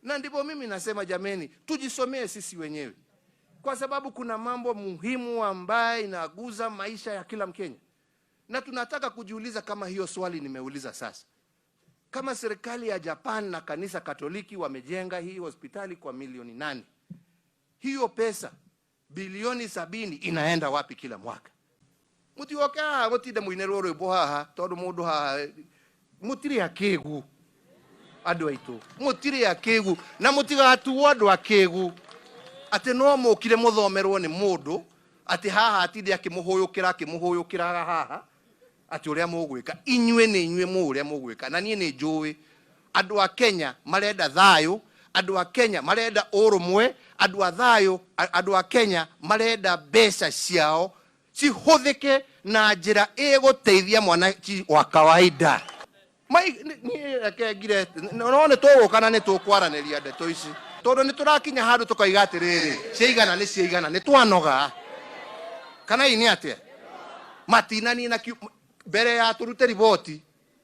Na ndipo mimi nasema jameni, tujisomee sisi wenyewe, kwa sababu kuna mambo muhimu ambaye inaguza maisha ya kila Mkenya, na tunataka kujiuliza kama hiyo swali nimeuliza sasa. Kama serikali ya Japan na kanisa Katoliki wamejenga hii hospitali kwa milioni 8, hiyo pesa bilioni 70 inaenda wapi kila mwaka? Mutioke haha mutinde muinirwo rwimbo haha tondu mundu haha mutiri akigu andu aitu, mutiri akigu na mutigatuo andu akigu ati no mukire muthomerwo ni mundu ati haha atinde akimuhuyukira akimuhuyukiraga haha ati uria mugwika. Inyue ni inyue mu uria mugwika, na nie ni njui andu a Kenya marenda thayu, andu a Kenya marenda urumwe, andu a thayu, andu a Kenya marenda mbeca ciao cihuthike na njira iguteithia mwananchi wa kawaida. Mai niĩ reke ngire no nĩ tũgũka na nĩ tũkwaranĩria ndeto ici tondũ nĩ tũrakinya handũ tũkaiga atĩrĩrĩ, ciaigana nĩ ciaigana, nĩ twanoga. Kana ii nĩ atĩa matinanina mbere ya tũrute riboti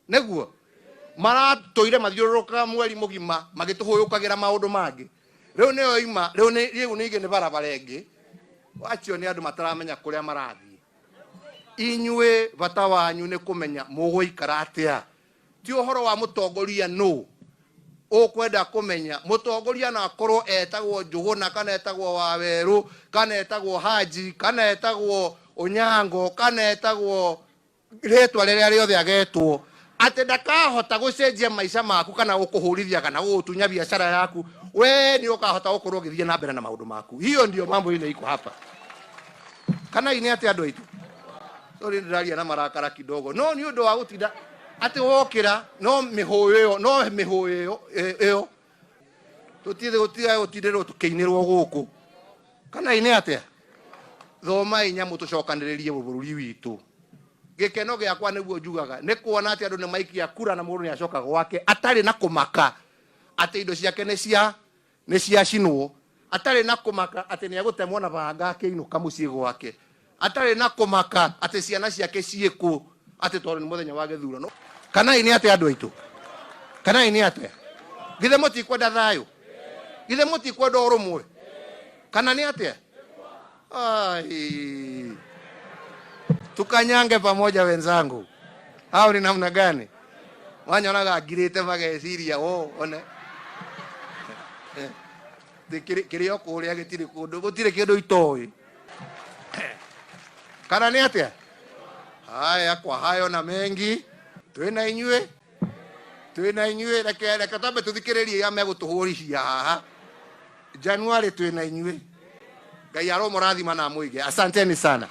nĩguo maratũire mathiũrũrũkaga mweri mũgima magĩtũhũyũkagĩra maũndũ mangĩ. Rĩu nĩyo ima rĩu nĩ rĩu ningĩ nĩ barabara ĩngĩ. Acio nĩ andũ mataramenya kũrĩa marathiĩ. Inyuĩ bata wanyu nĩ kũmenya mũgũikara atĩa, ti ũhoro wa mũtongoria nũ ũkwenda kũmenya. Mũtongoria no akorwo etagwo Njũgũna kana etagwo Wawerũ kana etagwo Haji kana etagwo Onyango kana etagwo rĩtwa rĩrĩa rĩothe agetwo, atĩ ndakahota gũcenjia maica maku kana gũkũhũrithia kana gũgũtunya biacara yaku, we nĩ ũkahota gũkorwo ũgĩthiĩ na mbere na maũndũ maku. Hiyo ndio mambo ile iko hapa. Kana ini atĩ andũ aitũ, sorry, ndĩraria na marakara kidogo, no nĩ ũndũ wa gũtinda atĩ wokĩra no mĩhũyũ ĩyo, no mĩhũyũ ĩyo ĩyo tũtirĩ gũtiga gũtindĩrwo tũkĩinĩrwo gũkũ. Kana ini atĩa? Thomai nyamũ tũcokanĩrĩrie bũrũri witũ. Gĩkeno gĩakwa nĩguo njugaga nĩ kuona atĩ andũ nĩ maikia kura na mũndũ nĩ acoka gwake atarĩ na kũmaka atĩ indo ciake nĩ cia nĩ ciacinwo, atarĩ na kũmaka atĩ nĩ egũtemwo na banga akĩinũka mũciĩ gwake, atarĩ na kũmaka atĩ ciana ciake ciĩkũ atĩ tondũ nĩ mũthenya wa gĩthurano. Kana nĩ atĩa andũ aitũ? Kana nĩ atĩa? Githĩ mũtikwenda thayũ? Githĩ mũtikwenda ũrũmwe? Kana nĩ atĩa? Ai, tukanyange pamoja wenzangu, au ni namna gani? Wanyonaga ngirĩte mageciria o one kĩrĩ o kũrĩa gĩtirĩ kũndũ gũtirĩ kĩndũ itoĩ. Kana nĩ atĩa? Haya, kwa hayo na mengi, twĩna inyuĩ, twĩna inyuĩ. Reke twambe tũthikĩrĩrie ya megũtũhũrithia haha Januari. Twĩna inyuĩ. Ngai aromũrathima na amũige. Asanteni sana.